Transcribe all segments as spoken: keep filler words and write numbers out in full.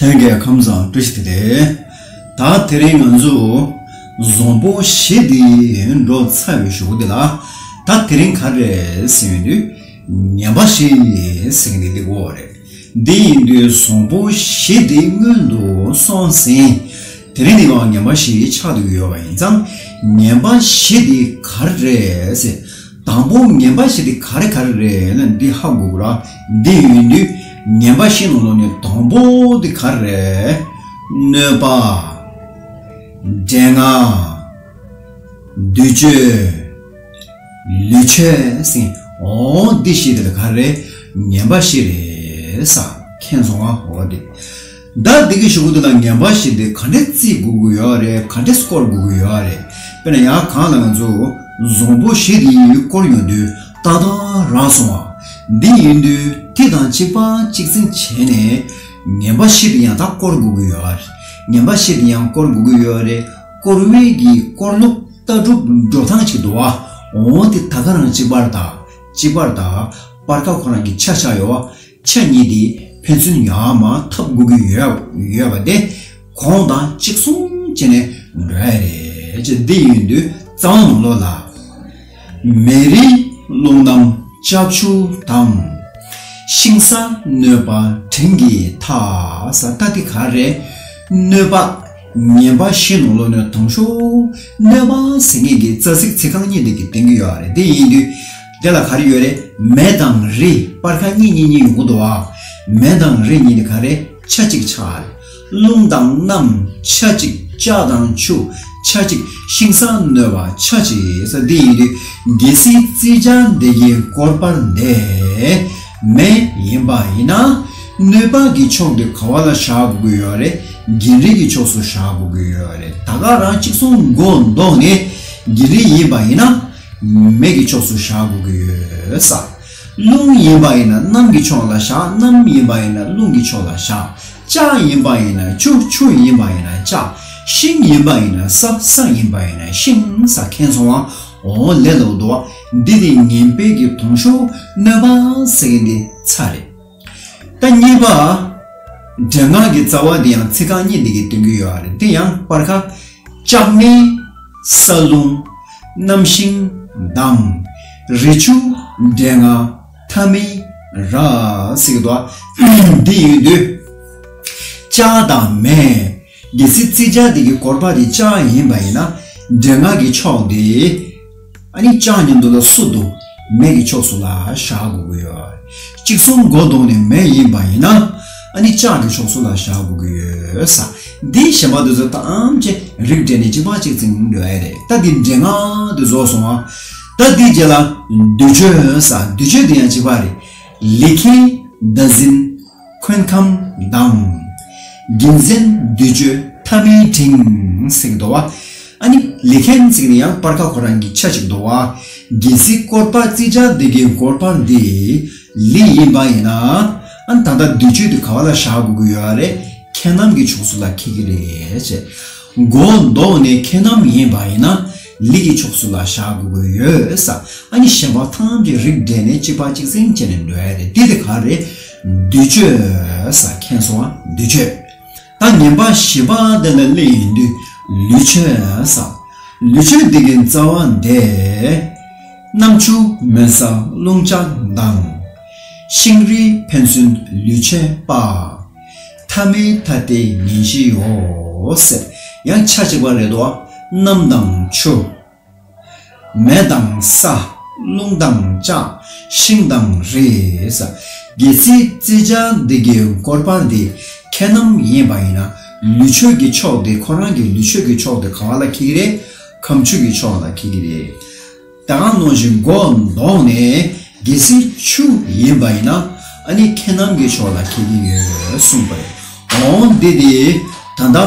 དོན་གྱི་ཁམས་བཟང་བཀྲ་ཤིས་བདེ་ལེགས། ད་དེ་རིང་ང་ཚོ་བཟང་པོ་བཞི་དེ་འགྲོ་ཚར་བའི་གཞུག་གུ་དེ་ལ། ད་དེ་རིང་ག་རེ་ཟེར་ཡོང་དུས། ངན་པ་བཞི་ཟེར་གྱི་འདི་འདི་གོ་རེད། འདི་ཡིན་དུས་བཟང་པོ་བཞི་དེ་སྔོན་དུ་སོང་ཟིན། དེ་རིང་འདི་བ་ངན་པ་བཞི་ཆགས་འདུག་ཡོད་པ་ཡིན་ཙང་། ངན་པ་བཞི་དེ་ག་རེ་རེད་ཟེར། དང་པོ་ངན་པ་བཞི་དེ་ག་རེ་ག་རེ་རེད་ན་འདི་ཧ་གོ་དགོས་ར། འདི་ཡིན་དུས་ངན་པ་བཞི་ནང་ལོགས་ནས་དང་པོ་དེ་ག་རེ་རེད། གནོད་པ། འདྲེ་ལྔ། བདུད་གཅོད། ལུས་ཆད་ཟེར། འོ་འདི་བཞི་དེ་ལ་ག་རེ་རེད། ངན་པ་བཞི་རེད་ས། མཁྱེན་སོང་ང་འོ་དེ། ད་འདི་གི་གཞུག་གུ་དེ་ལ་ངན་པ་བཞི་དེ་ག་འདྲས་བརྩི་དགོས་ཀྱི་ཡོད་རེད། ག་འདྲས་སྐོར་དགོས་ཀྱི་ཡོད་རེད། དཔེར་ན་ཡང་གང་ལ་ང་ཚོ་བཟང་པོ་བཞི་དེ་སྐོར་ཡོང་དུས་ཏག་ཏག་རག་སོང་བ། འདི་ཡིན་དུས་དེ་དང་གཅིག་པ་གཅིག་མཚུངས་བྱས་ནས་ངན་པ་བཞི་དེ་ཡང་ད་སྐོར་དགོས་ཀྱི་ཡོད་རེད། ངན་པ་བཞི་དེ་ཡང་སྐོར་དགོས་ཀྱི་ཡོད་རེད། སྐོར་བའི་གི་སྐོར་ལུགས་ལྟ་གྲུབ་འགྲོ་སྟངས་ཅིག་འདུག་བ། འོ་དེ་ད་ག་རང་གཅིག་པར་ད་གཅིག་པར་ད་སྤར་ཁ་ཁོ་རང་གི་ཆ་ཆགས་ཡོད་བ། ཆ་གཉིས་དེ་ཕན་ཚུན་ཡར་མར་འཐབ་དགོས་ཀྱི་ཡོད་ཡོད་པ་དེ་གོང་དང་གཅིག་མཚུངས་བྱས་ནས་འགྲོ་ཡ་རེད་ཅེས། འདི་ཡིན་དུས་རྩ་བ་ནང་ལོགས་ལ། མེ་རི་རླུང་གནམ་ལྕགས་ཆུ་དང་། ཤིང་ས་གནོད་པ་བྲན་གྱིས་འཐབ་ས། ད་འདི་ག་རེད། གནོད་པ། ངན་པ་བཞི་ནང་ལོགས་ནས་དང་ཤོས་གནོད་པ་ཟེར་མཁན་གྱི་རྩ་ཚིག་ཚིག་རྐང་གཉིས་དེ་གིས་སྟོན་གྱི་ཡོད་རེད། དེ་ཡིན་དུས་དེ་ལ་ག་རེ་ཡོད་རེད། མེ་དང་རི་སྤར་ཁ་གཉིས་གཉིས་གཉིས་ཡོང་གི་འདུག་བ། མེ་དང་རི་གཉིས་དེ་ག་རེད། ཆ་གཅིག་ཆགས་རེད། རླུང་དང་གནམ་ཆ་གཅིག་ལྕགས་དང་ཆུ་ཆ་གཅིག་ཤིང་ས་གནོད་པ་ཆ་གཅིག་ས། དེ་ཡིན་དུས་གལ་སྲིད་བརྩི་བྱ་འདི་གི་སྐོར་པར་འདི་མེ་ཡིན་པ་ཡིན་ན། གནོད་པ་གི་ཕྱོགས་དེ་ག་བ་ལ་བཞག་དགོས་ཀྱི་ཡོད་རེད། བརྒྱུད་རིམ་གྱི་ཕྱོགས་སུ་བཞག་དགོས་ཀྱི་ཡོད་རེད། ད་ག་རང་གཅིག་གསུང་མགོ་འདོགས་ནས་བརྒྱུད་རིམ་ཡིན་པ་ཡིན་ན། མེ་གི་ཕྱོགས་སུ་བཞག་དགོས་ཀྱི་ཡོད་ས། རླུང་ཡིན་པ་ཡིན་ན་གནམ་གྱི་ཕྱོགས་ལ་བཞག་གནམ་ཡིན་པ་ཡིན་ན་རླུང་གི་ཕྱོགས་ལ་བཞག་ལྕགས་ཡིན་པ་ཡིན་ན་ཆུ། ཆུ་ཡིན་པ་ཡིན་ན་ལྕགས། ཤིང་ཡིན་པ་ཡིན་ན་ས། ས་ཡིན་པ་ཡིན་ན་ཤིང་ས། མཁྱེན་སོང་བ། འོ་ལས་ལོག་འདུག་བ། འདི་དེ་ངན་པའི་གི་དང་ཤོས་གནོད་པ་ཟེར་གྱི་འདི་ཚར་རེད། ད་གཉིས་པ། འདྲེ་ལྔ་གི་རྩ་བ་འདི་ཡང་ཚིག་རྐང་གཉིས་འདི་གིས་སྟོན་གྱི་ཡོད་རེད། འདི་ཡང་སྤར་ཁ། ལྕགས་མེ། ས་རླུང་། གནམ་ཤིང་དང་། རི་ཆུ། འདྲེ་ལྔ། ཐ་མའི་ར་ཟེར་གྱི་འདུག་འདི་ཡིན་དུས། ལྕགས་དང་མེ། གལ་སྲིད་བརྩི་བྱ་འདི་གི་སྐོར་པ་འདི་ལྕགས་ཡིན་པ་ཡིན་ན། འདྲེ་ལྔ་གི་ཕྱོགས་འདི། ཨ་ནི་ལྕགས་མཉམ་དུ་ལ་སུ་འདུག་མེ་གི་ཕྱོགས་སུ་ལ་བཞག་དགོས་ཀྱི་ཡོད། གཅིག་གསུང་མགོ་འདོགས་ནས་མེ་ཡིན་པ་ཡིན་ན། ཨ་ནི་ལྕགས་ཀྱི་ཕྱོགས་སུ་ལ་བཞག་དགོས་ཀྱི་ཡོད་ས། འདི་གཞན་པ་འདི་ཚོ་ཐམས་ཅད་རིགས་འགྲེ་ནས་གཅིག་པ་གཅིག་རྩིས་འགྲོ་ཡ་རེད། ད་འདི་འདྲེ་ལྔ་འདི་རྫོགས་སོང་ང་། ད་འདི་རྗེས་ལ་བདུད་གཅོད་ས། བདུད་གཅོད་འདི་ཡང་གཅིག་པ་རེད། ལི་ཁེན། བདག་འཛིན། འཁོན་ཁམས་དང་། གིན་ཟན། བདུད་གཅོད། ཐ་མའི་འབྲིང་ཟེར་གྱི་འདུག་བ། ཨ་ནི་ལི་ཁེན་ཟེར་ནི་ཡང་སྤར་ཁ་ཁོ་རང་གི་ཆ་ཞིག་འདུག་བ། གལ་སྲིད་སྐོར་པ་བརྩི་བྱ་འདི་གི་སྐོར་པ་འདི་ལི་ཡིན་པ་ཡིན་ན། ཨ་ནི་ད་ལྟ་བདུད་གཅོད་དེ་ག་བ་ལ་བཞག་དགོས་ཀྱི་ཡོད་རེད། ཁེན་གནམ་གྱི་ཕྱོགས་སུ་ལ་འཁེལ་གྱི་རེད་ཅེས། མགོ་འདོགས་ནས་ཁེན་གནམ་ཡིན་པ་ཡིན་ན་ལི་གི་ཕྱོགས་སུ་ལ་བཞག་དགོས་ཀྱི་ཡོད་ས། ཨ་ནི་གཞན་པ་ཐམས་ཅད་རིགས་འགྲེ་ནས་གཅིག་པ་གཅིག་རྩིས་བྱས་ནས་འགྲོ་ཡ་རེད། འདི་དེ་ག་རེད། བདུད་གཅོད་ས། མཁྱེན་སོང་ང་། བདུད་གཅོད། ད་ངན་པ་བཞི་པ་དེ་ལ་སླེབས་ཡོང་དུས་ལུས་གཅོད་ས། ལུས་གཅོད་འདི་གི་རྩ་བ་འདི། གནམ་ཆུ་མེ་ས་རླུང་ལྕགས་དང་། ཤིང་རི་ཕན་ཚུན་ལུས་གཅོད་པ། ཐ་མའི་ཐ་སྟེ་ངན་བཞི་ཡོད་ཟེར། ཡང་ཆ་གཅིག་པ་རེད་དོ། གནམ་དང་ཆུ། མེ་དང་ས། རླུང་དང་ལྕགས། ཤིང་དང་རི་ས། གལ་སྲིད་བརྩི་བྱ་འདི་གི་སྐོར་པ་འདི་ཁེན་གནམ་ཡིན་པ་ཡིན་ན། ལུས་གཅོད་ཀྱི་ཕྱོགས་འདི་ཁོ་རང་གི་ལུས་གཅོད་ཀྱི་ཕྱོགས་འདི་ག་བ་ལ་འཁེལ་གྱི་རེད། ཁམ་ཆུ་གི་ཕྱོགས་ལ་འཁེལ་གྱི་རེད། ད་ག་ནང་བཞིན་མགོ་འདོགས་ནས་གལ་སྲིད་ཆུ་ཡིན་པ་ཡིན་ན། ཨ་ནི་ཁེན་གནམ་གྱི་ཕྱོགས་ལ་འཁེལ་གྱི་ཡོད་གསུངས་པ་རེད། འོང་འདི་དེ་ད་ལྟ་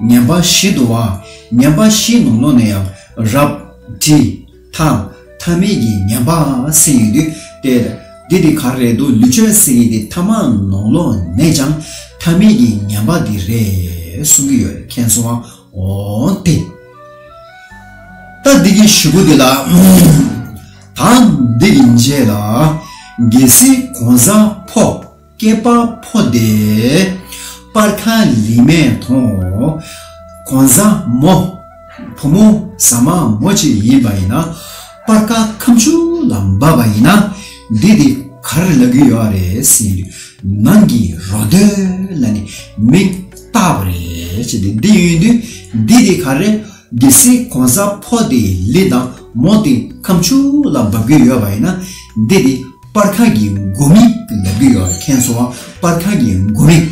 ངན་པ་བཞི་འདུག་བ། ངན་པ་བཞི་ནང་ལོགས་ནས་ཡང་རབ། འབྲིང་། ཐ། ཐ་མའི་གི་ངན་པ་ཟེར་ཡོང་དུས་དེ། འདི་དེ་ག་རེད་འདུག་ལུས་གཅོད་ཟེར་གྱི་དེ་ཐ་མ་ནང་ལོགས་ནས་ཀྱང་ཐ་མའི་གི་ངན་པ་འདི་རེད་གསུང་གི་ཡོད་རེད། མཁྱེན་སོང་ང་། འོ་དེ། ད་འདི་གི་གཞུག་གུ་འདི་ལ། ད་འདི་གི་རྗེས་ལ། གལ་སྲིད་གང་ཟག་ཕོ། སྐྱེས་པ་ཕོ་དེ། སྤར་ཁ་ལི་མས་མཐོང་། གང་ཟག་མོ། བུ་མོ་ཟ་མ་མོ་ཅིག་ཡིན་པ་ཡིན་ན། སྤར་ཁ་ཁ་མཆུ་ལ་འབབ་པ་ཡིན་ན། འདི་དེ་ག་རེ་ལབ་ཀྱི་ཡོད་རེད་ཟེར་དུས། ནང་གི་རོ་སྟོད་ལ་ནི་མིང་བཏགས་པ་རེད་ཅེས་ཏེ། འདི་ཡིན་དུས་འདི་དེ་ག་རེ། གལ་སྲིད་གང་ཟག་ཕོ་དེ་ལི་དང་མོ་དེ་ཁ་མཆུ་ལ་འབབ་ཀྱི་ཡོད་པ་ཡིན་ན། འདི་དེ་སྤར་ཁ་གི་མགོ་མིག་ལབ་ཀྱི་ཡོད་རེད། མཁྱེན་སོང་ང་། སྤར་ཁ་གི་མགོ་མིག་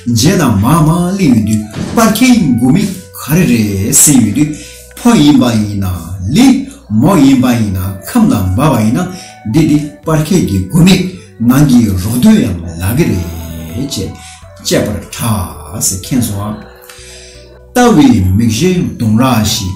རྗེས་དང་མ་མ་ལི་ཡོད་དུས། སྤར་ཁའི་མགོ་མིག་ག་རེ་རེད་ཟེར་ཡོད་དུས། ཕོ་ཡིན་པ་ཡིན་ན་ལི། མོ་ཡིན་པ་ཡིན་ན་ཁམ་ལ་འབབ་པ་ཡིན་ན། འདི་དེ་སྤར་ཁའི་གི་མགོ་མིག་ནང་གི་རོ་སྟོད་ཡང་ལབ་ཀྱི་རེད་ཅེས་དཔྱད་པར་གྲགས་ཟེར། མཁྱེན་སོང་ང་། ལྟ་བའི་མིག་ཤེས་དུང་རྭ་བཞི།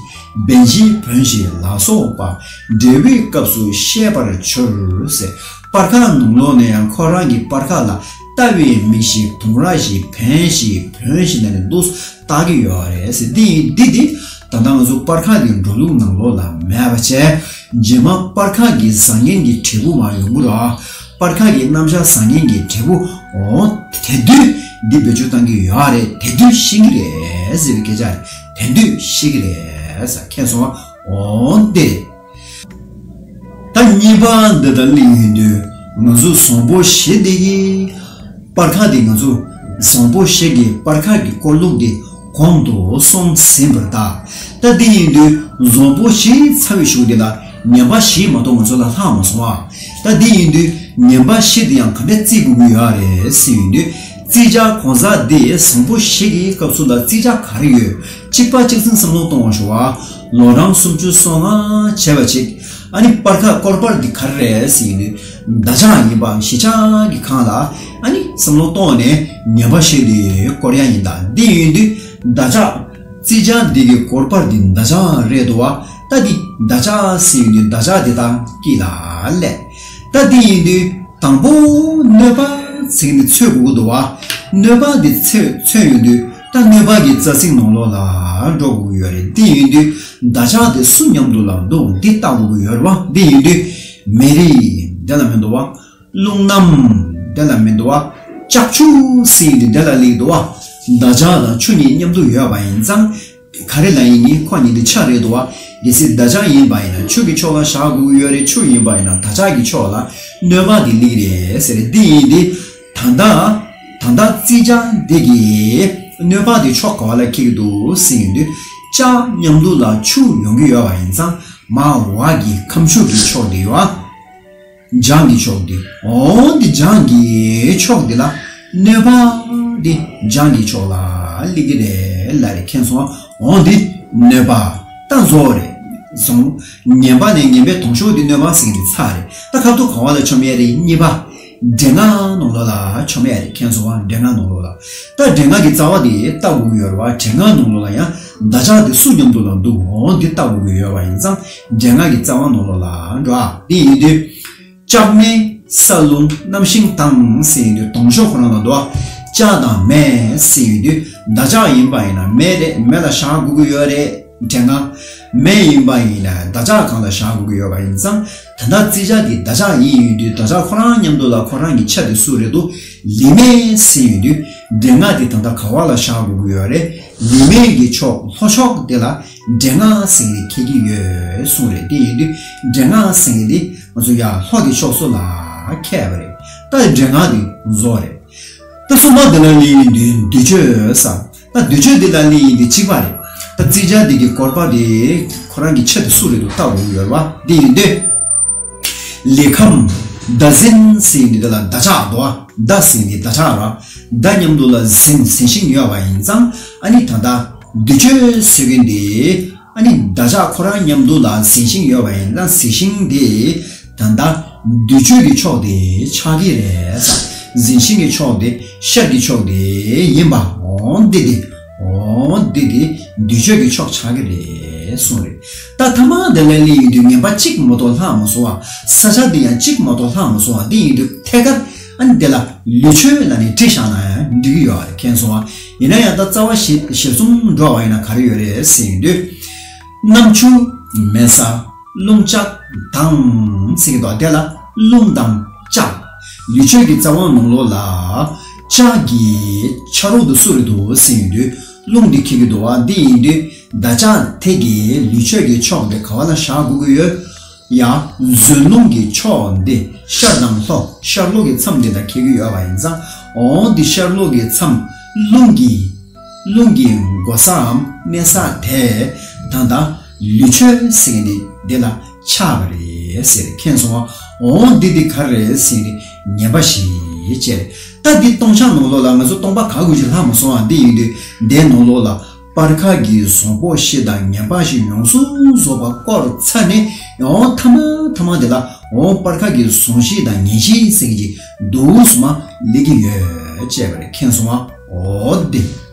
བན་བཞི་བོན་བཞི་ལ་སོགས་པ། འབྲེལ་བའི་སྐབས་སུ་ཤེས་པར་འགྱུར་ཟེར། སྤར་ཁ་ནང་ལོགས་ནས་ཡང་ཁོ་རང་གི་སྤར་ཁ་ལ་ལྟ་བའི་མིག་བཞི་དུང་རྭ་བཞི་བན་བཞི་བོན་བཞི་ལ་ནི་འདུག་ལྟ་གི་ཡོད་རེད་ཟེར། འདི་ཡིན་འདི་དེ་ད་ལྟ་ང་ཚོ་སྤར་ཁ་གི་འགྲོ་ལུགས་ནང་ལོགས་ལ་མེད་པ་བྱས། རྗེས་མ་སྤར་ཁ་གི་བཟང་ངན་གྱི་འབྲས་བུ་མར་ཡོང་གི་རེད། སྤར་ཁ་གི་རྣམ་གཞག་བཟང་ངན་གྱི་འབྲས་བུ། འོ། དེ་དུས་འདི་བེད་སྤྱོད་བཏང་གི་ཡོད་རེད། དེ་དུས་ཤེས་ཀྱི་རེད་ཟེར་བའི་སྐད་ཆ་རེད། དེ་དུས་ཤེས་ཀྱི་རེད་ཟེར། མཁྱེན་སོང་ང་། འོ་འདི་རེད། ད་གཉིས་པ་འདི་ལྟར་གླེང་ཡོང་དུས། ང་ཚོ་བཟང་པོ་བཞི་འདི་གི་སྤར་ཁ་དེ་ང་ཚོ་བཟང་པོ་བཞི་གི་སྤར་ཁ་གི་སྐོར་ལུགས་དེ་གོང་དུ་སོང་ཟིན་པར་གདའ། ད་འདི་ཡིན་དུས་བཟང་པོ་བཞི་ཚར་བའི་གཞུག་དེ་ལ་ངན་པ་བཞི་མ་གཏོགས་ང་ཚོ་ལ་ལྷག་མ་སོང་བ། ད་འདི་ཡིན་དུས་ངན་པ་བཞི་དེ་ཡང་ག་འདྲ་བརྩི་དགོས་ཀྱི་ཡོད་རེད་ཟེར་ཡོང་དུས། བརྩི་བྱ་གང་ཟག་དེ་བཟང་པོ་བཞི་གི་སྐབས་སུ་ལ་བརྩི་བྱ་ག་རེ་ཡོད། གཅིག་པ་གཅིག་ཚང་བསམ་བློ་གཏོང་བ་ཞུ་བ། ལོ་གྲངས་སུམ་ཅུ་སོ་ལྔ་བྱས་པ་ཅིག་ཨ་ནི་སྤར་ཁ་སྐོར་པར་འདི་ག་རེ་རེད་ཟེར་ཡོང་དུས། བདག་ཅག་ཡིན་པ་གཞིས་ཆགས་ཀྱི་ཁང་ལ་ཨ་ནི་བསམ་བློ་གཏོང་ནས་ངན་པ་བཞི་དེ་སྐོར་ཡ་ཡིན། ད་འདི་ཡིན་དུས་བདག་ཅག་བརྩི་བྱ་འདི་གི་སྐོར་པར་འདི་བདག་ཅག་རེད་འདུག་བ། ད་འདི་བདག་ཅག་ཟེར་ཡོང་དུས་བདག་ཅག་དེ་དག་དཀྱིལ་ལ་སླེབས། ད་འདི་ཡིན་དུས་དང་པོ་གནོད་པ་ཟེར་ནས་འཚོལ་དགོས་ཀྱི་འདུག་བ། གནོད་པ་འདི་འཚོལ་འཚོལ་ཡོང་དུས་ད་གནོད་པ་གི་རྩ་ཚིག་ནང་ལོགས་ལ་འགྲོ་དགོས་ཀྱི་ཡོད་རེད། འདི་ཡིན་དུས་བདག་ཅག་དེ་སུ་མཉམ་དུ་ལ་འདུག་འདི་བལྟ་དགོས་ཀྱི་ཡོད་རེད་བ། འདི་ཡིན་དུས་མེ་རི་འདི་ལ་མི་འདུག་བ། རླུང་གནམ་དེ་ལ་མི་འདུག་བ། ལྕགས་ཆུ་ཟེར་ཡོང་དུས་དེ་ལ་སླེབས་འདུག་བ། བདག་ཅག་དང་ཆུ་གཉིས་མཉམ་དུ་ཡོད་པ་ཡིན་ཙང་། ག་རེ་ལ་ཡིན་ནི་ཁོ་གཉིས་དེ་ཆ་རེད་འདུག་བ། གལ་སྲིད་བདག་ཅག་ཡིན་པ་ཡིན་ན་ཆུ་གི་ཕྱོགས་ལ་བཞག་དགོས་ཀྱི་ཡོད་རེད། ཆུ་ཡིན་པ་ཡིན་ན་བདག་ཅག་གི་ཕྱོགས་ལ་གནོད་པ་དེ་སླེབས་རེད་ཟེར། འདི་ཡིན་ཏེ། ད་ལྟ་ད་ལྟ་བརྩི་བྱ་འདི་གི་གནོད་པ་དེ་ཕྱོགས་ག་བ་ལ་འཁེལ་གྱི་འདུག་ཟེར་ཡོང་དུས། ལྕགས་མཉམ་དུ་ལ་ཆུ་ཡོང་གི་ཡོད་པ་ཡིན་ཙང་། མར་འོག་གི་ཁ་མཆུ་གི་ཕྱོགས་དེ་ཡོད། བྱང་གི་ཕྱོགས་དེ། འོ་འདི་བྱང་གི་ཕྱོགས་དེ་ལ་གནོད་པ་དེ་བྱང་གི་ཕྱོགས་ལ་སླེབས་ཀྱི་རེད་ལབ་རེད། མཁྱེན་སོང་ང་། འོ་འདི་གནོད་པ་ད་བཟོ་རེད། བཟང་། ངན་པ་ནས་ངན་པའི་དང་ཤོས་དེ་གནོད་པ་ཟེར་གྱི་འདི་ཚར་རེད། ད་ཁ་ཐུག་ག་བ་ལ་མཆོང་ཡས་རེད། གཉིས་པ། འདྲེ་ལྔ་ནང་ལོགས་ལ་མཆོང་ཡས་རེད། མཁྱེན་སོང་ང་། འདྲེ་ལྔ་ནང་ལོགས་ལ། ད་འདྲེ་ལྔ་གི་རྩ་བ་དེ་བལྟ་དགོས་ཀྱི་ཡོད་རེད་བ། འདྲེ་ལྔ་ནང་ལོགས་ལ་ཡང་བདག་ཅག་དེ་སུ་མཉམ་དུ་ལ་འདུག་འོ་འདི་བལྟ་དགོས་ཀྱི་ཡོད་པ་ཡིན་ཙང་། འདྲེ་ལྔ་གི་རྩ་བ་ནང་ལོགས་ལ་འགྲོ་ཨ། འདི་ཡིན་དུས། ལྕགས་མེ་ས་རླུང་གནམ་ཤིང་དང་ཟེར་ཡོང་དུས་དང་ཤོས་ཁོ་རང་ལ་འདུག་བ། ལྕགས་དང་མེ་ཟེར་ཡོང་དུས་བདག་ཅག་ཡིན་པ་ཡིན་ན་མེ་རེད། མེ་ལ་བཞག་དགོས་ཀྱི་ཡོད་རེད། འདྲེ་ལྔ། མེ་ཡིན་པ་ཡིན་ན་བདག་ཅག་སྒང་ལ་བཞག་དགོས་ཀྱི་ཡོད་པ་ཡིན་ཙང་། ད་ལྟ་བརྩི་བྱ་འདི་བདག་ཅག་ཡིན་ཡོང་དུས་བདག་ཅག་ཁོ་རང་མཉམ་དུ་ལ་ཁོ་རང་གི་ཆ་དེ་སུ་རེད་འདུག་ལི་མེ་ཟེར་ཡོང་དུས་འདྲེ་ལྔ་འདི་ད་ལྟ་ག་བ་ལ་བཞག་དགོས་ཀྱི་ཡོད་རེད། ལི་མེ་གི་ཕྱོགས་ལྷོ་ཕྱོགས་དེ་ལ་འདྲེ་ལྔ་ཟེར་མཁན་འཁེལ་གྱི་ཡོད་གསུངས་རེད། དེ་ཡིན་དུས་འདྲེ་ལྔ་ཟེར་མཁན་འདི་ང་ཚོ་ཡར་ལྷོ་གི་ཕྱོགས་སུ་ལ་འཁེལ་བ་རེད། ད་འདྲེ་ལྔ་འདི་བཟོ་རེད། ད་གསུམ་པ་འདི་ལ་སླེབས་ཡོང་དུས་བདུད་གཅོད་ཟེར། ད་བདུད་གཅོད་འདི་ལ་སླེབས་ཡོང་དུས་གཅིག་པ་རེད། ད་བརྩི་བྱ་འདི་གི་སྐོར་པ་དེ་ཁོ་རང་གི་ཆེད་དུ་སུ་རེད་འདུག་བལྟ་དགོས་ཀྱི་ཡོད་རེད་བ། འདི་ཡིན་དུས། ལི་ཁམ། ཟླ་ཟིན་ཟེར་ཡོང་དུས་དེ་ལ་བདག་ཅག་འདུག་བ། ཟླ་ཟིན་གྱི་བདག་ཅག་ར། ཟླ་མཉམ་དུ་ལ་ཟིན་ཟིན་ཤིང་ཡོད་པ་ཡིན་ཙང་། ཨ་ནི་ད་ལྟ་བདུད་གཅོད་ཟེར་མཁན་འདི། ཨ་ནི་བདག་ཅག་ཁོ་རང་མཉམ་དུ་ལ་ཟིན་ཤིང་ཡོད་པ་ཡིན་ན་ཟིན་ཤིང་དེ་ད་ལྟ་བདུད་གཅོད་ཀྱི་ཕྱོགས་དེ་ཆགས་ཀྱི་རེད་ཟེར། ཟིན་ཤིང་གི་ཕྱོགས་དེ་ཤར་གྱི་ཕྱོགས་དེ་ཡིན་པ། འོ་འདི་དེ། འོ་འདི་དེ་བདུད་གཅོད་ཀྱི་ཕྱོགས་ཆགས་ཀྱི་རེད་གསུངས་རེད། ད་ཐ་མ་དེ་ལ་སླེབས་ཡོང་དུས་ངན་པ་གཅིག་མ་གཏོགས་ལྷག་མ་སོང་བ། ས་ཆ་དེ་ཡང་གཅིག་མ་གཏོགས་ལྷག་མ་སོང་བ། འདི་ཡིན་དུས་ཐད་ཀར། ཨ་ནི་དེ་ལ་ལུས་ཆོས་ལ་ནི་བྲིས་བཞག་ན་ཡང་འགྲིག་གི་ཡོད་རེད། མཁྱེན་སོང་བ། ཡིན་ན་ཡང་ད་རྩ་བ་ཞེ་ཞེ་གསུམ་འགྲོ་བ་ཡིན་ན་ག་རེ་ཡོད་རེད་ཟེར་ཡོང་དུས། གནམ་ཆུ་མེ་ས་རླུང་ལྕགས་དང་ཟེར་གྱི་འདུག་དེ་ལ་རླུང་དང་ལྕགས། ལུས་ཆོས་ཀྱི་རྩ་བ་ནང་ལོགས་ལ་ ལྕགས་ཀྱི་ཆ་རོགས་དེ་སུ་རེད་འདུག་ཟེར་ཡོང་དུས་རླུང་དེ་འཁྱེར་གྱི་འདུག་བ། འདི་ཡིན་དུས་ད་ལྕགས་དེ་གི་ལུས་ཆད་ཀྱི་ཕྱོགས་དེ་ག་བ་ལ་བཞག་དགོས་ཀྱི་ཡོད། ཡ། ཟོན་རླུང་གི་ཕྱོགས་འདི་ཤར་དང་ལྷོ། ཤར་ལྷོ་གི་མཚམས་འདི་དང་འཁེལ་གྱི་ཡོད་པ་ཡིན་ཙང་། འོ་འདི་ཤར་ལྷོ་གི་མཚམས། རླུང་གི་རླུང་གི་འགོ་སའམ་གནས་ས་དེ་ད་ལྟ་ལུས་ཆད་ཟེར་མཁན་འདི་འདི་ལ་ཆགས་པ་རེད་ཟེར། མཁྱེན་སོང་བ། འོ་འདི་འདི་ག་རེད་ཟེར་ནས་ངན་པ་བཞི་བྱས། ད་འདི་སྟོང་ཆ་ནང་ལོགས་ལ་ང་ཚོ་སྟོང་པ་ག་དགོས་ཀྱི་ལྷག་མ་སོང་བ། འདི་ཡིན་དུས་འདིའི་ནང་ལོགས་ལ། སྤར་ཁ་གི་བཟང་པོ་བཞི་དང་ངན་པ་བཞི་ཡོངས་སུ་རྫོགས་པ་བསྐོར་ཚར་ནས། ཡང་ཐ་མ་ཐ་མ་དེ་ལ་འོ་སྤར་ཁ་གི་བཟང་བཞི་དང་ངན་བཞི་ཟེར་གྱི་འདུག་སུ་མ་སླེབས་ཀྱི་ཡོད་ཅེས་པ་རེད། མཁྱེན་སོང་བ། འོ་དེ།